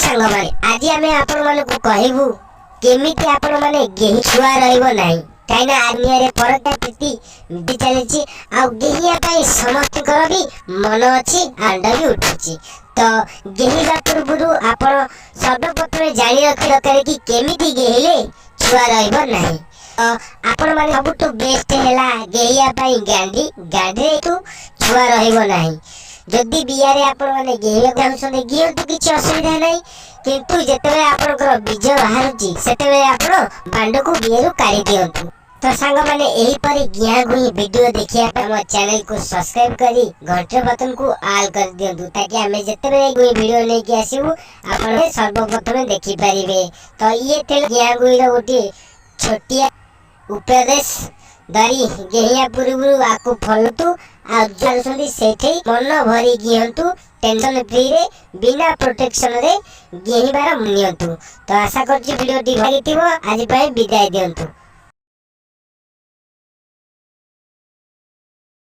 ସାଙ୍ଗମାନେ, ଆଜି ଆମେ ଆପଣମାନଙ୍କୁ କହିବୁ କେମିତି ଆପଣମାନେ ଗେହି ଛୁଆ ରହିବ ନାହିଁ, କାହିଁକିନା ଦୁନିଆରେ ପରକୀୟା ପ୍ରୀତି ବି ଚାଲିଛି ଆଉ ଗେହିବା ପାଇଁ ସମସ୍ତଙ୍କର ବି ମନ ଅଛି, ଆଣ୍ଡ ବି ଉଠୁଛି। ତ ଗେହିବା ପୂର୍ବରୁ ଆପଣ ସର୍ବପ୍ରଥମେ ଜାଣି ରଖିବା ଦରକାର କି କେମିତି ଗେହିଲେ ଛୁଆ ରହିବ ନାହିଁ। ତ ଆପଣମାନେ ସବୁଠୁ ବେଷ୍ଟ ହେଲା ଗେହିବା ପାଇଁ ଗାଣ୍ଡି। ଗାଣ୍ଡିରେ ତୁ ଛୁଆ ରହିବ ନାହିଁ। ଯଦି ବିଆରେ ଆପଣମାନେ ଗେହିବାକୁ ଚାହୁଁଛନ୍ତି, ଗିଅନ୍ତୁ, କିଛି ଅସୁବିଧା ନାହିଁ। କିନ୍ତୁ ଯେତେବେଳେ ଆପଣଙ୍କର ବୀଜ ବାହାରୁଛି, ସେତେବେଳେ ଆପଣ ବାଣ୍ଡକୁ ବିଆରୁ କାଢି ଦିଅନ୍ତୁ। ତ ସାଙ୍ଗମାନେ, ଏହିପରି ଗିହା ଗୁହି ଭିଡ଼ିଓ ଦେଖିବା ପାଇଁ ଆମ ଚ୍ୟାନେଲକୁ ସବସ୍କ୍ରାଇବ କରି ଘଣ୍ଟ ବଟନକୁ ଆଲ୍ କରିଦିଅନ୍ତୁ, ତାକି ଆମେ ଯେତେବେଳେ ଗୁହି ଭିଡ଼ିଓ ନେଇକି ଆସିବୁ, ଆପଣ ସର୍ବପ୍ରଥମେ ଦେଖିପାରିବେ। ତ ଇଏ ଥିଲା ଗିହା ଗୁହିର ଗୋଟିଏ ଛୋଟିଆ ଉପଦେଶ। ଧରି ଗେହିବା ପୂର୍ବରୁ ଆକୁ ଫଲନ୍ତୁ ଆଉ ଜାଣୁଛନ୍ତି, ସେଇଠି ମନ ଭରି ଗିହନ୍ତୁ, ଟେନସନ ଫ୍ରିରେ, ବିନା ପ୍ରୋଟେକ୍ସନରେ ଗେହିବାର ନିଅନ୍ତୁ। ତ ଆଶା କରୁଛି ଭିଡ଼ିଓଟି ଭଲ ଲାଗିଥିବ। ଆଜି ପାଇଁ ବିଦାୟ ଦିଅନ୍ତୁ।